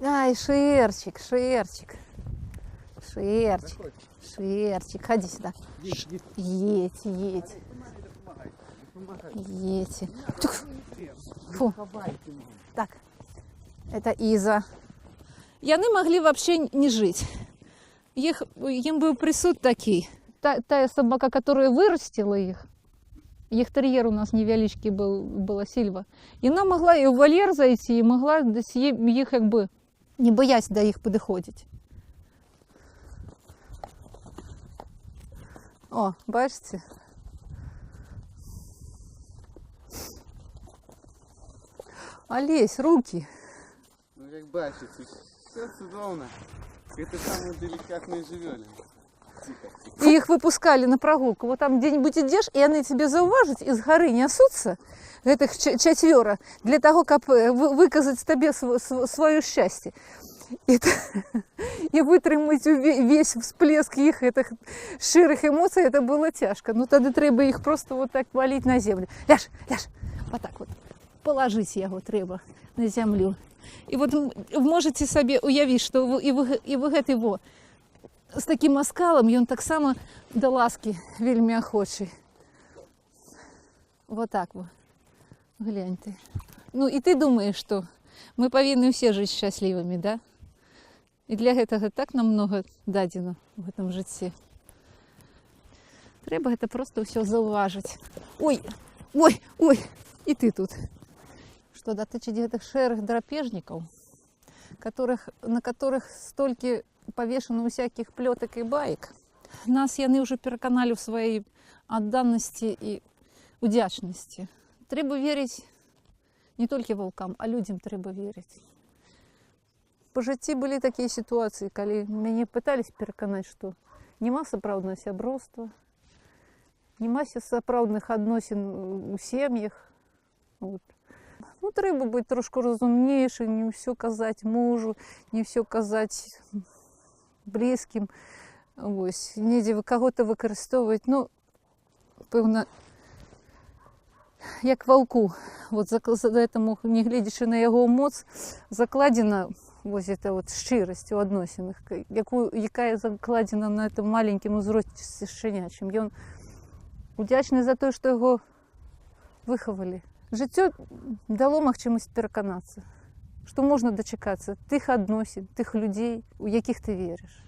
Ай, Шерчик, Шерчик. Шерчик, Заходь. Шерчик, ходи сюда. Їдь, їдь. Едь, едь, Допомагай, допомагай. Едь. Тьфу. Фу. Ховайте мене. Так, это Иза. Яны могли вообще не жить. Ім быў прысуд такі. Тая собака, которая вырастила их терьер у нас невялічкі был, была Сильва. Яна могла і ў вольер зайти, і могла десь іх як бы не боясь да іх падыходзіць. О, бачыце? Алесь, руки. Ну, як бачыце, все цудоўна. Гэта самыя делікатныя жывёліны. Тихо, тихо. И их выпускали на прогулку. Вот там где-нибудь идешь, и они тебе заўважаць, и с горы несутся, гэтых чацвёра, для того, каб выказать тебе свое счастье. И вытрымаць весь всплеск их этих шчырых эмоций, это было тяжко. Ну, тады трэба их просто вот так валить на землю. Ляж, ляж, вот так вот. Положить яго трэба на землю. И вот можете сабе уявіць, что вы, и вы гэты во, з таким оскалом, ён таксама да ласкі вельмі ахочы. Вот так вот. Глянь ты. Ну и ты думаешь, что мы павінны ўсе жыць шчаслівымі, да? І для гэтага так нам много дадзена в гэтым жыцці. Трэба гэта просто ўсё заўважыць. Ой, ой, ой, і ты тут. Што датычыць гэтых шэрых драпежнікаў, на которых столькі павешана ўсякіх плётак і баек. Нас яны ўжо пераканалі ў сваёй адданасці і удзячнасці. Трэба верыць не толькі ваўкам, а людзям трэба верыць. Па жыцці былі такія сітуацыі, калі мяне пытались пераканаць, што няма сапраўднага сяброўства, няма сапраўдных адносін у сем'ях. Вот. Ну, трэба быць трошку разумнейшым, не ўсё казаць мужу, не ўсё казаць блізкім. Вось, недзе вы каго-то выкарыстоўваць, ну, пэўна, як ваўку. Вот за этому, не гледзячы на яго моц, закладзена вось эта вот шчырасць у адносінах, якая закладзена на этом маленькім узросце шчанячым. Ён удзячны за тое, што яго выхавалі. Жыццё дало магчымасць пераканацца, што можна дачакацца тых адносін, тых людзей, у якіх ты верыш.